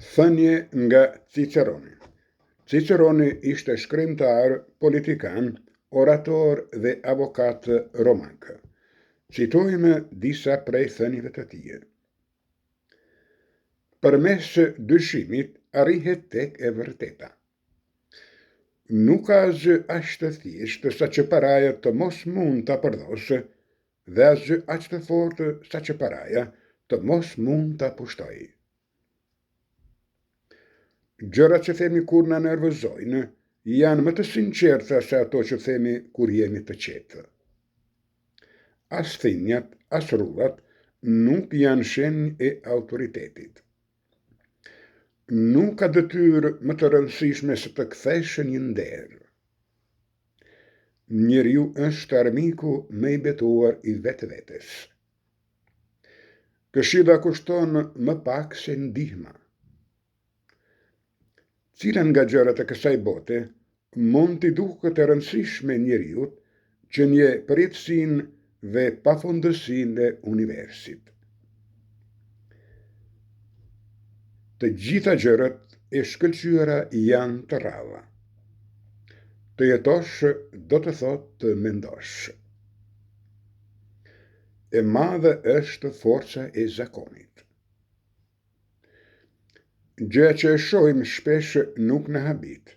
Thënie nga Ciceroni Ciceroni ishte shkrimtar, politikan, orator dhe avokat romak. Citojmë disa prej thënieve të tij. Përmes dyshimit arrihet tek e vërteta. Nuk ka asgjë aq të thjeshtë sa që paraja të mos mund ta përdhosë dhe asgjë aq të fortë sa që paraja të mos mund ta pushtojë. Gjërat që themi kur na nervozojnë janë më të sinqerta se ato që themi kur jemi të qetë. As thinjat, as rrudhat nuk janë shenjë e autoritetit. Nuk ka detyrë më të rëndësishme se të kthesh një nder. Njeriu është armiku më i betuar i vetvetes. Këshilla kushton më pak se ndihma. Cila nga gjërat e kësaj bote mund t'i duket e rëndësishme njeriut që njeh përjetësinë dhe pafundësinë e universit? Të gjitha gjërat e shkëlqyera janë të rralla. Të jetosh do të thotë të mendosh. E madhe është forca e zakonit. Gjëja që e shohim shpesh nuk na habit,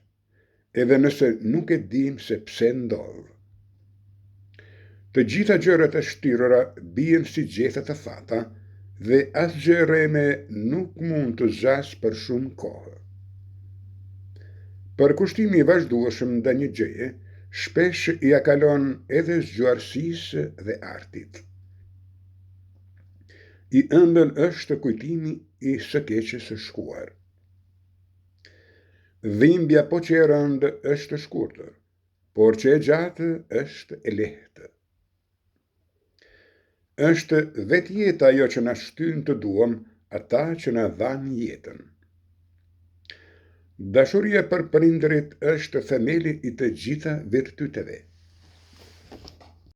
edhe nëse nuk e dimë se pse ndodh. Të gjitha gjërat e shtirura bien si gjethe të thata dhe asgjë e rreme nuk mund të zgjasë për shumë kohë. Përkushtimi i vazhdueshëm ndaj një gjëje shpesh ia kalon edhe zgjuarsisë dhe artit. I ëmbël është kujtimi i së keqes së shkuar. Dhimbja po qe e rëndë është e shkurtër, por qe e gjatë është e lehtë. Është vetë jeta ajo që na shtyn të duam ata që na dhanë jetën. Dashuria për prindërit është themeli i të gjitha virtyteve.